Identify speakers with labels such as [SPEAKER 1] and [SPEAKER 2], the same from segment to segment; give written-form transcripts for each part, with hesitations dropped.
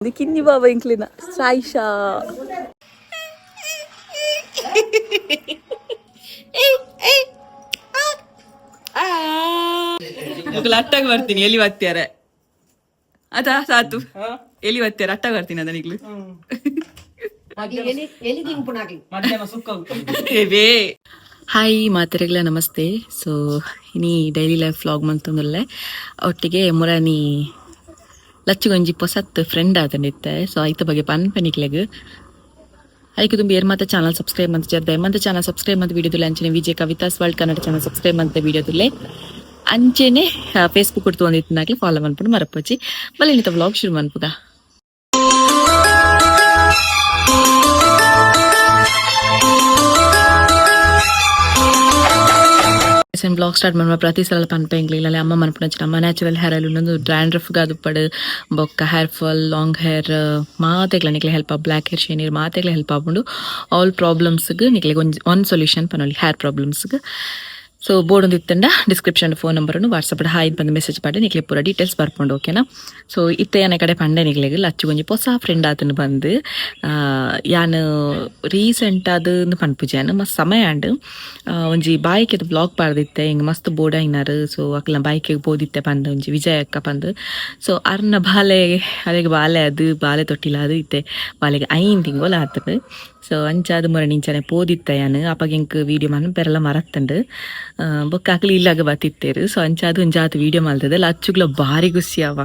[SPEAKER 1] ಕಿನ್ನಿ ಬಾಬಾ ಇಂಕ್ಲಿನ ಸಾಯಿಶಾ. ಮೊದಲು ಅಟ್ಟಾಗ ಬರ್ತೀನಿ ಎಲ್ಲಿ ಬತ್ತ್ಯಾರ ಅದ ಸಾತು. ಎಲ್ಲಿ ಬತ್ತ್ಯಾರ ಅಟ್ಟಾಗ ಬರ್ತೀನಿ ಅದ ನಿಗ್ಲು. ಹಾಯ್ ಮಾತೆರೆಗ್ಲ ನಮಸ್ತೆ. ಸೊ ಇನಿ ಡೈಲಿ ಲೈಫ್ ವ್ಲಾಗ್ ಮಂತೊಂದುಲ್ಲೆ. ಒಟ್ಟಿಗೆ ಮುರಾನಿ ಲಚ್ಚುಗೊಂಜಿ ಪೊಸತ್ ಫ್ರೆಂಡ್ ಆತಂಡಿತ್ತೆ. ಸೊ ಐತ ಬಗ್ಗೆ ಪನ್ಪೆನಿಕ್ಲೆಗ್. ಐಕ್ ದುಂಬು ಏರ್ ಮಾತ ಚಾನಲ್ ಸಬ್ಸ್ಕ್ರೈಬ್ ಮಂತ್ ಜರ್ದ ಮಂತ ಚಾನಲ್ ಸಬ್ಸ್ಕ್ರೈಬ್ ಮಂತ್ ವಿಡಿಯೋದುಲ್ಲೆ. ಅಂಚನೆ Vijay Kavitha's world Kannada channel subscribe ಮಂತ ವಿಡಿಯೋದುಲ್ಲೆ. ಅಂಚೆನೆ ಫೇಸ್ಬುಕ್ ತೋಂದಿತ್ತಿನಾಗ್ಲಿ ಫಾಲೋ ಮನ್ಪುಂಡು ಮರಪೊಚ್ಚಿ. ಬಲೆ ವ್ಲಾಗ್ ಶುರು ಮನ್ಪುಗ. ವ್ಲಾಗ್ ಸ್ಟಾರ್ಟ್ ಮಾಡುವ ಪ್ರತಿ ಸಲ ಪನ್ಪೆಂಗ್ಲಿ ಇಲ್ಲ ಅಮ್ಮ ಮನ್ಪುನಂಚಿನ ಅಮ್ಮ ನ್ಯಾಚುರಲ್ ಹೇರ್ ಆಯಿಲ್ ಉಂದು ಡ್ಯಾಂಡ್ರಫ್ ಗಾದುಪ್ಪಡು ಬೊಕ್ಕ ಹೇರ್ ಫಾಲ್, ಲಾಂಗ್ ಹೇರ್ ಮಾತೆಗ್ಲ ನಿಕ್ಲೆ ಹೆಲ್ಪ್. ಬ್ಲ್ಯಾಕ್ ಹೇರ್, ಶೇನೀರ್ ಮಾತೆಗ್ಲ ಹೆಲ್ಪ್ ಆಪುಂಡು. ಆಲ್ ಪ್ರಾಬ್ಲಮ್ಸ್ಗ್ ನಿಕ್ಲೆಗ್ ಒಂಜಿ ಒನ್ ಸೊಲ್ಯೂಷನ್ ಪನೊಲಿ ಹೇರ್ ಪ್ರಾಬ್ಲಮ್ಸ್ಗ್. ಸೊ ಬೋರ್ಡ್ ಇತ್ತಂಡ description phone number, WhatsApp hi ಬಂದು ಮೆಸೇಜ್ ಪಾಡಿ ನಿಕ್ಲೆ ಪೂರ ಡೀಟೇಲ್ಸ್ ಬರ್ಪುಂಡು, ಓಕೆನಾ? ಸೊ ಇತ್ತೆ ಯಾನ ಕಡೆ ಪಂಡೆ ನಿಕ್ಲೆಗ್ ಲಚ್ಚು ಒಂಜಿ ಹೊಸ ಫ್ರೆಂಡ್ ಆತನ ಬಂದು. ಯಾನ್ ರೀಸೆಂಟ್ ಆದ್ ಪನ್ಪುಜಿ, ಮಸ್ತ್ ಸಮಯ ಆಂಡ್. ಒಂಜಿ ಬಾಯಿಕೆದ ವ್ಲಾಗ್ ಪಾಡ್ದಿತ್ತೆ. ಹಿಂಗ್ ಮಸ್ತ್ ಬೋರ್ಡ್ ಆಯ್ನಾರು. ಸೊ ಅಕ್ಲ ಬಾಯಿಕೆಗ್ ಪೋದಿತ್ತೆ ಪಂದ್ ಒಂಜಿ ವಿಜಯ ಅಕ್ಕ ಪಂದ್. ಸೊ ಅರ್ನ ಬಾಲೆ, ಅರೆಗ್ ಬಾಲೆ ಅದು ಬಾಲೆ ತೊಟ್ಟಿಲ ಅದು ಇತ್ತೆ ಬಾಲೆಗೆ 5 ತಿಂಗಳು ಆತಂಡ್. ಸೊ ಅಂಚಾದ್ ಮೊರ ಇಂಚನೆ ಪೋದಿತ್ತ ಯಾನ್. ಅಪಗ ಎಂಕ್ ವಿಡಿಯೋ ಮನ್ಪೆರೆಲ ಮರತ್ತಂಡ್. ಬೊಕ್ಕ ಅಕ್ಲು ಇಲ್ಲಾಗ ಬತ್ತಿತ್ತೇರು. ಸೊ ಅಂಚಾದ್ ಒಂಜಾತ್ ವಿಡಿಯೋ ಮಲ್ತದೆ. ಲಚ್ಚುಗ್ಲ ಬಾರಿ ಖುಷಿ ಅವ,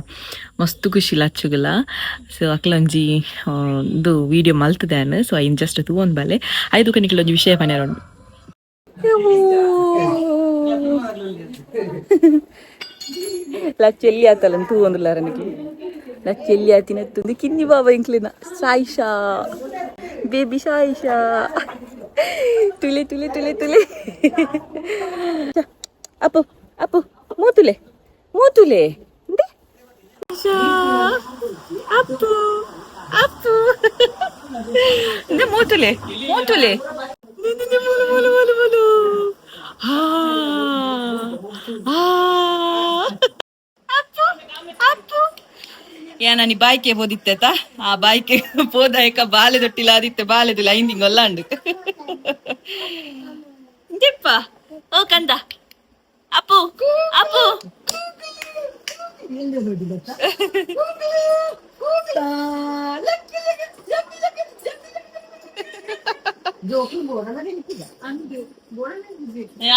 [SPEAKER 1] ಮಸ್ತ್ ಖುಷಿ ಲಚ್ಚುಗ್ಲ. ಸೊ ಅಕ್ಲ ಒಂಜಿ ಇದು ವಿಡಿಯೋ ಮಲ್ತದೆ ಯಾನ್. ಸೊ ಐನ್ ಜಸ್ಟ್ ತೂವೊಂದ್ ಬಲೆ. ಐದುಕ ನಿಕ್ಲ ಒಂಜಿ ವಿಷಯ ಪನ್ಯರ ಉಂಡು. ಲಚ್ಚು ಎಲ್ಲಿ ಆತಲ್ಲ ತೂವೊಂದುಲ್ಲಾರ ನಿಕ್ಲು. ಲಚ್ಚು ಎಲ್ಲಿ ಆತಿನ ಕಿನ್ನಿ ಬಾಬಾ ಇಂಕ್ಲಿನ ಸಾಯಿಶಾ ಬೇಬಿ ಸಾಯಿಶಾ. ತುಲೆ ತುಲೆ ತುಲೆ ತುಲೆ. ಅಪ್ಪು ಅಪ್ಪು, ಮೂತುಲೆ ಮೂತುಲೆ. ಅಪ್ಪು ಅಪ್ಪು, ಮೂತುಲೆ ಮೂತುಲೆ. ಮೂಲು ಮೂಲು ಮೂಲು ಮೂಲು. ಆ ಆ, ಅಪ್ಪು ಅಪ್ಪು. ಯಾನನಿ ಬಾಯ್ಕೆ ಪೋದಿತ್ತೆತ. ಆ ಬಾಯ್ಕೆ ಪೋದಾಯಕ ಬಾಲೆ ದೊಟ್ಟಿಲ ಆದಿತ್ತೆ. ಬಾಲೆದು 5 ತಿಂಗೊಲ್ಲಾಂಡು ದೆಪ್ಪ. ಓ ಕಂದ, ಅಪ್ಪು ಅಪ್ಪು.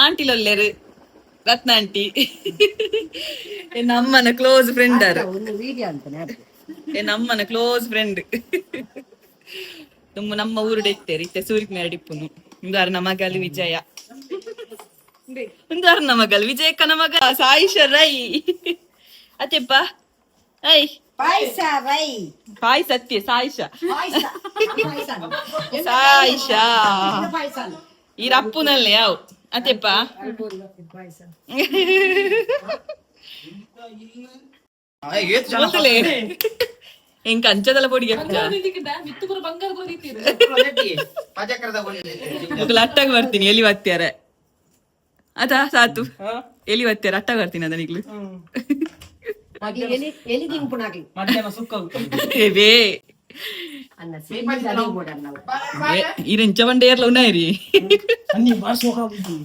[SPEAKER 1] ಆಂಟಿಲೊಲ್ಲೇರು ರತ್ನ ಆಂಟಿ ನಮ್ಮನ ಕ್ಲೋಸ್ ಫ್ರೆಂಡ್ ಅರು. ನಮ್ಮನ ಕ್ಲೋಸ್ ಫ್ರೆಂಡ್ ತುಂಬ ನಮ್ಮ ಊರುಡೆ ಇತ್ತೇರಿ. ಇತ್ತೆ ಸೂರಿಕ್ ಮೇರಡಿಪ್ಪುನು. ಇಂದಾರ ನಮಗಲ್ ವಿಜಯ, ಇಂದಾರ ನಮಗಲ್ ವಿಜಯಕ್ಕನ ಮಗ ಸಾಯಿಶ ರೈ. ಅತ್ತೆಪ್ಪ I.
[SPEAKER 2] ಪಾಯಸ ರೈ.
[SPEAKER 1] ಪಾಯ್ ಸತ್ಯ ಸಾಯಿಶ ಸಾಯಿಶ. ಈ ರಪ್ಪುನಲ್ಲೇ ಯಾವು ಅತ್ತೆಪ್ಪ. ಮೊದಲೇ ಎಂಕ ಅಂಚದಲ್ಲ ಪೊಡಿಗೆ ಮೊದಲು ಅಟ್ಟಾಗ ಬರ್ತೀನಿ ಎಲ್ಲಿ ಬತ್ತ್ಯಾರ ಅದ ಸಾತು. ಎಲ್ಲಿ ಬತ್ತ್ಯಾರ ಅಟ್ಟಾಗ ಬರ್ತೀನಿ ಅದ ನಿಗ್ಲು. ಏ ಈರೆಂಚ ಬಂಡೆ ಏರ್ಲ ಉನ್ನಾಯಿರಿ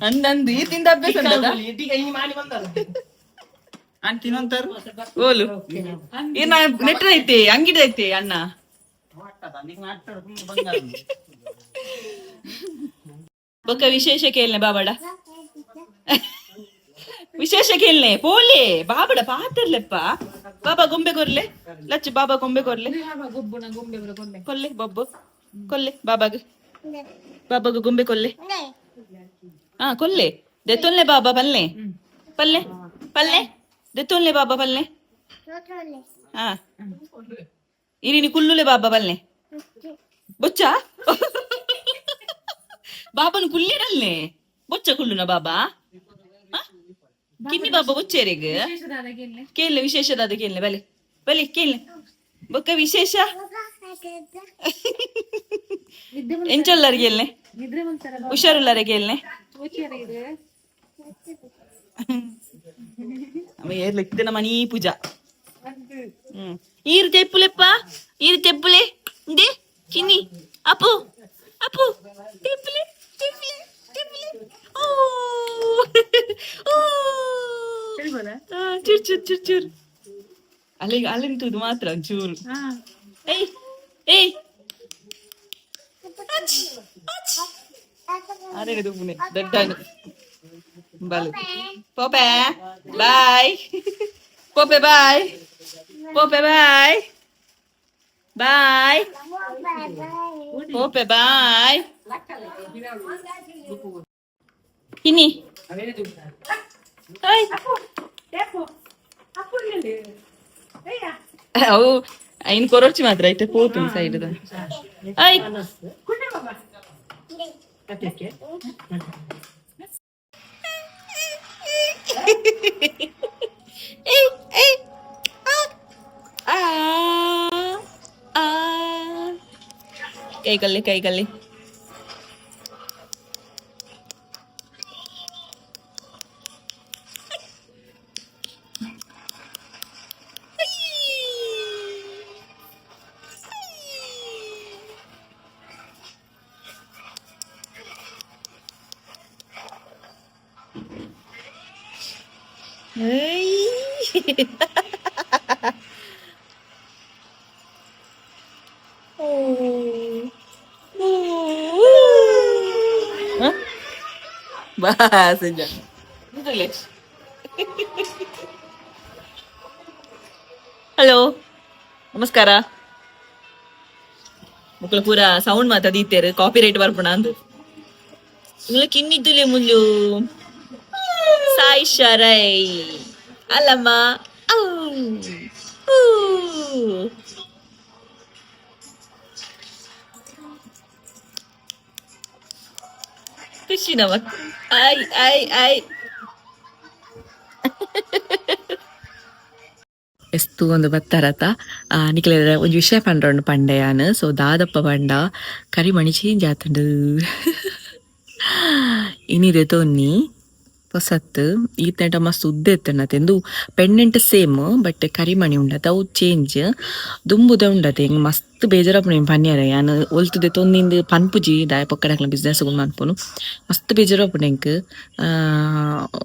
[SPEAKER 1] ಅಂದಂದು ಈ ತಿಂದ ಅಭ್ಯಾಸ ಉಂಟದ. ಓಲು ಏನ ನೆಟ್ರ ಐತೆ, ಅಂಗಿಡ ಐತೆ ಅಣ್ಣ. ಬೊಕ್ಕ ವಿಶೇಷ ಕೇಳ್ನೆ ಬಾಬಡ, ವಿಶೇಷ ಕೇಳ್ನೆ. ಪೋಲೆ ಬಾಬಡ ಪಾತಿರ್ಲೆಪ್ಪ. ಬಾಬಾ ಗೊಂಬೆ ಕೊರ್ಲೆ ಲಚ್ಚು, ಬಾಬಾ ಗೊಂಬೆ ಕೊರ್ಲೆ. ಕೊಲ್ಲೆ ಬೊಬ್ಬು ಕೊಲ್ಲೆ ಬಾಬಾಗ, ಬಾಬಾಗ ಗೊಂಬೆ ಕೊಲ್ಲೆ. ಹಾ ಕೊಲ್ಲೆ ದೆತ್ತೊಲ್ಲೆ ಬಾಬಾ. ಪಲ್ಲೆ ಪಲ್ಲೆ ಪಲ್ಲೆ ದೆತ್ತೊಲ್ಲೆ ಬಾಬಾ ಪಲ್ಲೆ. ಹಾ ಇರಿನಿ ಕುಲ್ಲುಲೆ ಬಾಬಾ ಪಲ್ಲೆ. ಬೊಚ್ಚ ಬಾಬನ ಕುಲ್ಲಿರಲ್ಲೆ. ಬೊಚ್ಚ ಕುಲ್ಲುನ ಬಾಬಾ? ಕಿನ್ನಿ ಬಾಬಾ ಬೊಚ್ಚೇರಿಗ್ ಕೇಳ್ಲೆ. ವಿಶೇಷದಾದ ಕೇಳ್ಲೆ. ಬಲೆ ಬಲೆ ಕೇಳ್ಲೆ. ಬೊಕ್ಕ ವಿಶೇಷ ಎಂಚೊಲ್ಲರ್ ಕೇಳ್ನೆ? ಹುಷಾರುಲ್ಲಾರೆ ಕೇಳ್ನೆ. ಅಮ್ಮ ಏರ್ಲ ಇತ್ತಿನ ಮನಿ ಪೂಜಾ. ಹ್ಮ್. ಈರು ತೆಪ್ಪುಲೆಪ್ಪ, ಈರು ತೆಪ್ಪುಲೆ. ಇಂದೆ ಚಿನ್ನಿ, ಅಪ್ಪು ಅಪ್ಪು, ತೆಪ್ಪುಲೆ ತೆಪ್ಪುಲೆ ತೆಪ್ಪುಲೆ. ಓ ಓ, ಚೂರ್ ಚೂರ್ ಚೂರ್ ಚೂರ್. ಅಲ್ಲಿಗೆ ಅಲ್ಲಿಂತುದು ಮಾತ್ರ ಚೂರು. ಏಯ್ ಏಯ್, ಅರೆ ದುಪ್ಪುನೆ ದೊಡ್ಡನು ಬಲು. ಪೋಪೆ ಬಾಯ್, ಪೋಪೆ ಬಾಯ್, ಪೋಪೆ ಬಾಯ್ ಬಾಯ್, ಪೋಪೆ ಬಾಯ್. ಇನಿ ಹಾಯ್. ಅವು ಐನ್ ಕೊರೊರ್ಚಿ ಮಾತ್ರ ಐತೆ ಪೋತುಂಡು ಸೈಡ್ ಆಯ್. ಏಯ್ ಏಯ್, ಆ ಆ, ಕೈಗಲ್ಲಿ ಕೈಗಲ್ಲಿ. ಹಲೋ, ನಮಸ್ಕಾರ. ಮಕ್ಕಳು ಪೂರ ಸೌಂಡ್ ಮಾತ ದೀತೇರು, ಕಾಪಿ ರೈಟ್ ಬರ್ಪುಣ ಅಂದು. ಇಂಗ್ಲ ಕಿನ್ನಿದ್ದುಲೆ ಮುಲ್ಲು ಸಾಯಿ ಶರೈ ಅಲ್ಲಮ್ಮ. ಖುಷಿ ನಮಕ್. I I I. ಎಸ್ತು ಒಂದು ಬತ್ತಾರತ ನಿಕ್ಲೆ ಒಂಜಿ ವಿಷಯ ಪಂಡ್ರೊಂಡು ಪಂಡೆಯಾನ್. ಸೊ ದಾದಪ್ಪ ಪಂಡ ಕರಿಮಣಿ ಚೇಂಜ್ ಆತುಂಡು. ಇನಿದೆ ತೊನ್ನಿ ಪೊಸತ್ ಈತನೇಟ ಮಸ್ತ್ ಉದ್ದ ಇತ್ತುಂಡತೆ. ಇಂದು ಪೆಂಡೆಂಟ್ ಸೇಮ್, ಬಟ್ ಕರಿಮಣಿ ಉಂಡತೆ, ಅವು ಚೇಂಜ್. ದುಂಬುದ ಉಂಡತೆ. ಎಂಕ್ ಮಸ್ತ್ ಬೇಜಾರಾಪುಂಡು ಎಂಕ್ ಪನ್ಯರೆ. ಯಾನ್ ಒಲ್ತುದೆ ತೊಂದಿಂದು ಪನ್ಪುಜಿ, ದಾಯೆ ಪೊಕ್ಕಡಕ್ಲ ಬಿಸ್ನೆಸ್ ಮನ್ಪುನು. ಮಸ್ತ್ ಬೇಜಾರಾಪುಂಡು ಎಂಕ್.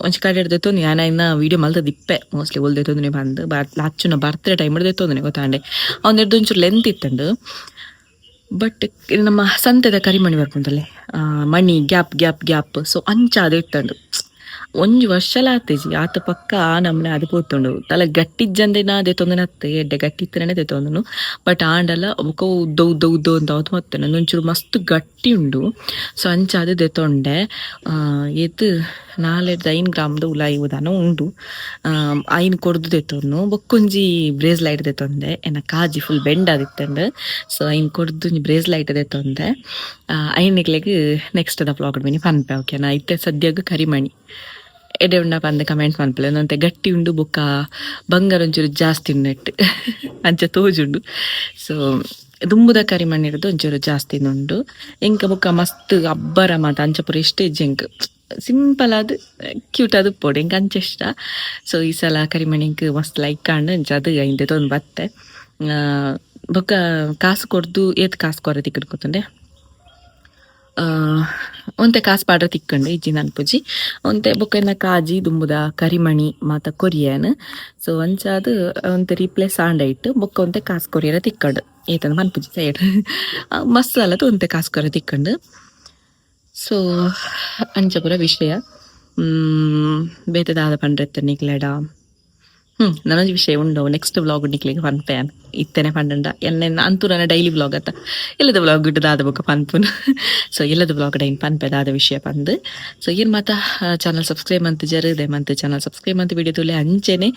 [SPEAKER 1] ಒಂಜಿ ಕಡೆ ದೆತ್ತೊಂದು ಯಾನ್ ಐನ ವೀಡಿಯೋ ಮಲ್ತುದು ಇಪ್ಪೆ ಮೋಸ್ಟ್ಲಿ ಒಲ್ ದೆತ್ತೊಂದುನೆ ಪಂದ್. ಅಚ್ಚುನ ಬರ್ತ್ಡೇ ಟೈಮ್ ದೆತ್ತೊಂದುನೆ ಗೊತ್ತಾಂಡೆ. ಅವ್ನೆರ್ದು ಒಂಚೂರು ಲೆಂತ್ ಇತ್ತುಂಡು. ಬಟ್ ನಮ್ಮ ಸಂತೆದ ಕರಿಮಣಿ ಬರ್ಪುಂಡಲೆ, ಮಣಿ ಗ್ಯಾಪ್ ಗ್ಯಾಪ್ ಗ್ಯಾಪ್, ಸೊ ಅಂಚ ಅದು ಇತ್ತುಂಡು. ಒಂಜಿ ವರ್ಷಲ ಆತಿಜಿ, ಆತ ಪಕ್ಕ ನಮ್ನೆ ಅದು ಪೋತುಂಡು. ತಲೆ ಗಟ್ಟಿಜ್ಜಂದಿನ ದೆತ್ತೊಂದಿನತ್ತೆ, ಎಡ್ಡೆ ಗಟ್ಟಿ ಇತ್ತನೆ ದೆತ್ತೊಂದುನು. ಬಟ್ ಆಂಡಲ ಬೊಕ ಉದ್ದ ಉದ್ದ ಉದ್ದ ಅಂತ ಅವತ್ತು ಮತ್ತೆ ಒಂಚೂರು ಮಸ್ತ್ ಗಟ್ಟಿ ಉಂಡು. ಸೊ ಅಂಚ ಅದು ದೆತ್ತೊಂಡೆ. ಏತ್ ನಾಲೆಡ್ದ್ 5 ಗ್ರಾಮ್ದ ಉಲಾಯಿ ಉದಾನ ಉಂಡು. ಐನ್ ಕೊರ್ದು ದೆತ್ತೊನ್ನು. ಬೊಕ್ಕೊಂಜಿ ಬ್ರೇಸ್ಲೈಟ್ ದೆತ್ತೊಂದೆ. ಎನ್ನ ಕಾಜಿ ಫುಲ್ ಬೆಂಡ್ ಆದಿತ್ತಂಡ್. ಸೊ ಐನ್ ಕೊರ್ದು ಒಂಜಿ ಬ್ರೇಸ್ಲೈಟ್ ದೆತ್ತೊಂದೆ. ಐನ್ ನಿಕ್ಲೆಗ್ ನೆಕ್ಸ್ಟ್ ದ ವ್ಲಾಗ್ ಮಿನಿ ಪನ್ಪೆ, ಓಕೆನಾ? ಇತ್ತೆ ಸದ್ಯಗ್ ಕರಿಮಣಿ ಎಡೆ ಉಂಡ ಪಂದ್ ಕಮೆಂಟ್ ಮನ್ಪುಲೆ. ಒಂತೆ ಗಟ್ಟಿ ಉಂಡು, ಬೊಕ್ಕ ಬಂಗಾರ ಒಂಚೂರು ಜಾಸ್ತಿ ಉಂಡು ಅಂಚ ತೋಜುಂಡು. ಸೊ ದುಂಬುದ ಕರಿಮಣಿ ಒಂಚೂರು ಜಾಸ್ತಿ ಉಂಡು ಎಂಕ. ಬೊಕ್ಕ ಮಸ್ತ್ ಅಬ್ಬರ ಮಾತ ಅಂಚ ಪೂರ ಇಷ್ಟ ಇಜ್ಜಿ ಎಂಕ್. ಸಿಂಪಲ್ ಆದ್ ಕ್ಯೂಟ್ ಆದ್ ಉಪ್ಪೊಡು, ಎಂಕ್ ಅಂಚ ಇಷ್ಟ. ಸೊ ಈ ಸಲ ಕರಿಮಣಿ ಎಂಕ್ ಮಸ್ತ್ ಲೈಕ್ ಆಂಡ್. ಅಂಚ ಅದು ಐನ್ ದೆತೊಂದು ಬತ್ತೆ. ಬೊಕ್ಕ ಕಾಸು ಕೊರ್ದು ಏತ್ ಕಾಸು ಕೊರ ತಿಕ್ಕುಂಡು ಗೊತ್ತುಂಡೆ? ಒಂತೆ ಕಾಸು ಪಾಡ್ರೆ ತಿಕ್ಕಂಡು ಇಜ್ಜಿ ನನ್ಪುಜಿ ಒಂತೆ. ಬೊಕ್ಕ ಎನ್ನ ಕಾಜಿ ದುಂಬುದ ಕರಿಮಣಿ ಮಾತ ಕೊರಿಯನ್. ಸೊ ಅಂಚಾದ್ ಒಂತೆ ರೀಪ್ಲೇಸ್ ಆಂಡ ಇಟ್ಟು ಬೊಕ್ಕ ಒಂತೆ ಕಾಸು ಕೊರಿಯರ ತಿಕ್ಕಂಡು. ಏತಂದ್ ಪನ್ಪುಜಿ ಸೈಡ್. ಮಸ್ತ್ ಅಲ್ಲದ ಒಂತೆ ಕಾಸು ಕೊರ ತಿಕ್ಕಂಡು. ಸೊ ಅಂಚ ಪೂರ ವಿಷಯ. ಬೇತೆ ದಾದ ಪಂಡ್ರೆ ನಿಕ್ಲೆಡ? ನನೊಂಜಿ ವಿಷಯ ಉಂಡು, ನೆಕ್ಸ್ಟ್ ವ್ಲಾಗ್ ನಿಕ್ಲೆಗ್ ಪನ್ಪೆ ಯಾನ್. ಇತ್ತೆನೆ ಪಂಡಂಡ ಎನ್ನ ಅಂತೂ ನನ್ನ ಡೈಲಿ ವ್ಲಾಗ್ ಅತ್ತ, ಎಲ್ಲದ ವ್ಲಾಗ್ ಇಟ್ಟು ದಾದ ಬೊಕ್ಕ ಪನ್ಪುನು. ಸೊ ಎಲ್ಲದ ವ್ಲಾಗ್ ಡೈನ್ ಪನ್ಪೆ ದಾದ ವಿಷಯ ಪಂದ್. ಸೊ ಏನ್ ಮಾತ ಚಾನಲ್ ಸಬ್ಸ್ಕ್ರೈಬ್ ಮಂತಿಜರ್, ದಯಮಂತ್ ಚಾನಲ್ ಸಬ್ಸ್ಕ್ರೈಬ್ ಮಂತ್ ವಿಡಿಯೋ ತುಲೆ. ಅಂಚೆನೆ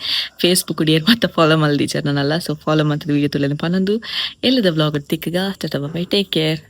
[SPEAKER 1] ಫೇಸ್ಬುಕ್ ಏರ್ ಮಾತ ಫಾಲೋ ಮಲ್ದಿಜರ್ ನನ್ನಲ್ಲ, ಸೊ ಫಾಲೋ ಮಂತದ ವಿಡಿಯೋ ತುಲೆ ಪನೊಂದು ಎಲ್ಲದ ವ್ಲಾಗ್ ತಿಕ್ಕಗ. ಟಾಟಾ, ಬೈ, ಟೇಕ್ ಕೇರ್.